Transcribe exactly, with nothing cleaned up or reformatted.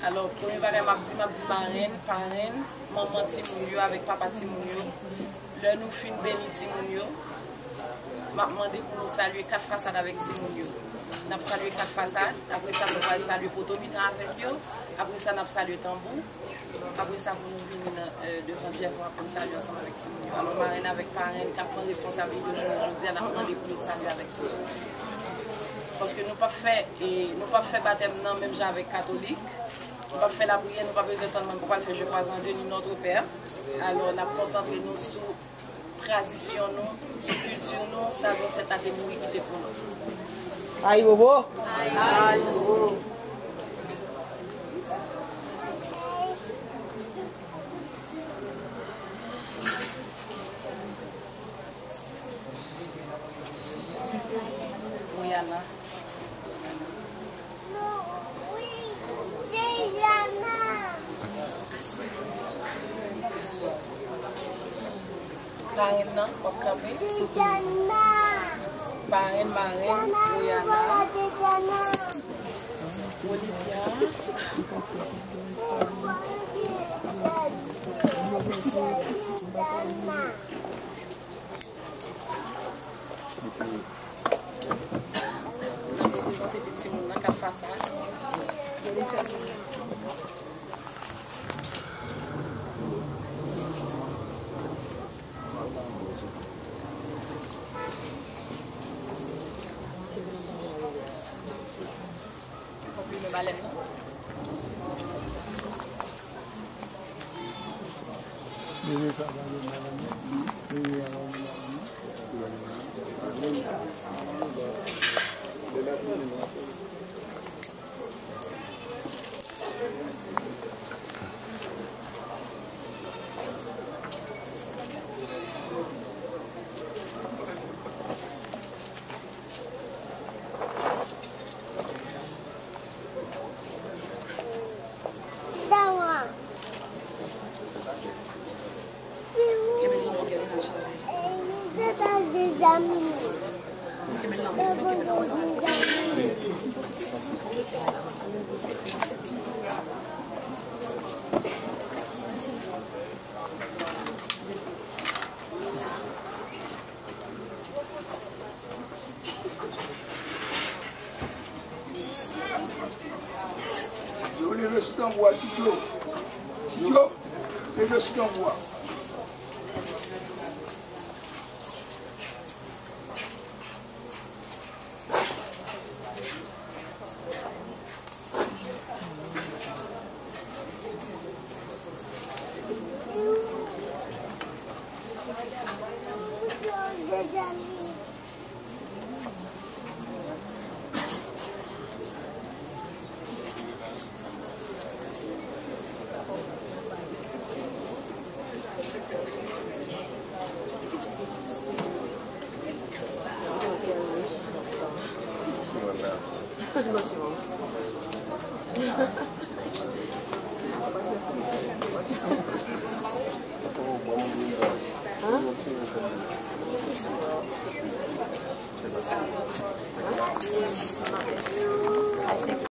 Alò, premye bagay m ap di, m ap di marenn, parenn, manman timoun yo avèk papa timoun yo. Lè nou fin beni timoun yo, m ap mande pou nou salye kat fasad avèk timoun yo. N ap salye kat fasad, apre sa nou pral salye poto mitan avèk yo, apre sa n ap salye tanbou, apre sa pou nou vini nan, euh, devan Djèvwa pou n salye ansanm avèk timoun yo. Alò, marenn avèk parenn k ap pran responsablite jounen jodi a, n ap mande pou yo salye avèk timoun yo. Paske nou p ap fè, e, nou p ap fè batèm nan menm jan avèk katolik. Nou p ap fè lapriyè, nou pa bezwen tann moun pou pral fè Je crois en Dieu ni Notre Père. Alò, n ap konsantre nou sou tradisyon nou, sou kilti nou, sa zansèt la te mouri kite pou nou. Ayibobo! Ayibobo! Rihanna. Parenn nan, w ap kanpe. Parenn, marenn, Rihanna. Olivia. N ap prezante de timoun nan k ap fè sa. Konpliman balèn nan. Ti Djo, leve sou tanbou a, Ti Djo. Ti Djo, leve sou tanbou a.